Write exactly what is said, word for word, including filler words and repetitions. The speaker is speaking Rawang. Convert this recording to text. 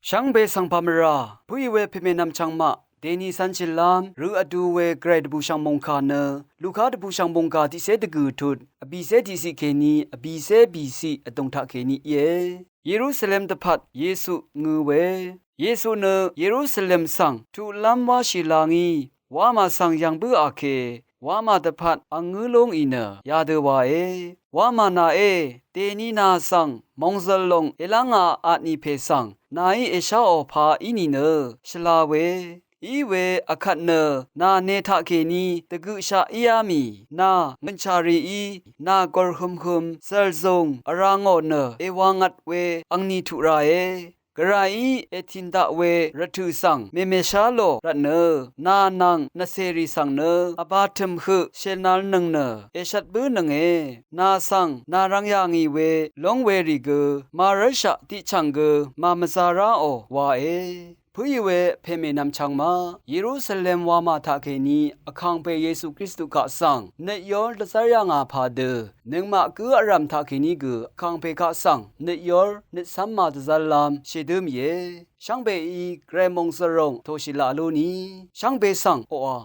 Shvngbe svng pà mvrà, pø̀í we pèmè nvmchvng maq, dèni cv̄nshìlv́m, rø vdu we gvray dvbùshv̀ng mòngkà nø, Luka dvbùshv̀ng mòngkà tiqcé dvgø̀ tut, vbìcé tiqciq kèní, vbìcé bìciq vdùng taqkèní íe. Yerusalem dvpvt Yesu ngø we. Yesu nø Yerusalem svng tuqlv́m wáshì la ngí, wamà svng yv̀ng bǿà ke, wamà dvpvt ang ngǿ lúngì nø yadø wae. Wamà nàé, dèni nà svng mòngzø̀l lòng èlv́ngā vtnì pè svng, nàí èsháò pà í nìnø shvla we. Iwe vkvt nø nà ne taqkèní dvgøqshaq íá mì, nà ngø̀nshà rìí, nà gòr hømhøm zø̀lzùng vrá ngò nø èwāngvt we angni tuq ràe. Gvrayí ètìn daq we rvtø̀ svng mèmèshá lò rvtnø, nà nvng nvcèrì svng nø vbā tø̀m høq shènvlnøng nø èshvt bǿnønge. Nà svng nà rvng yà ngì we lóng werì gø, màrv́lshaq tiqchv̀ng gø màmvzā ráò wae. Pø̀í we pèmè nvmchvng maq, Yerusalem wamà taqkèní vkàngpè Yesu Kristu kaq svng nøt yór dvzv́r yà ngà pà dø, nøngmaq gǿ vrv̀m taqkèní gø vkàngpè kaq svng nøt yór nøt cv́m màdvzv́rlv́m shèdǿ mìe. Shvngbeí gvray mòngzø̀l lòng tòshì laq lú ni, shvngbe svng oqà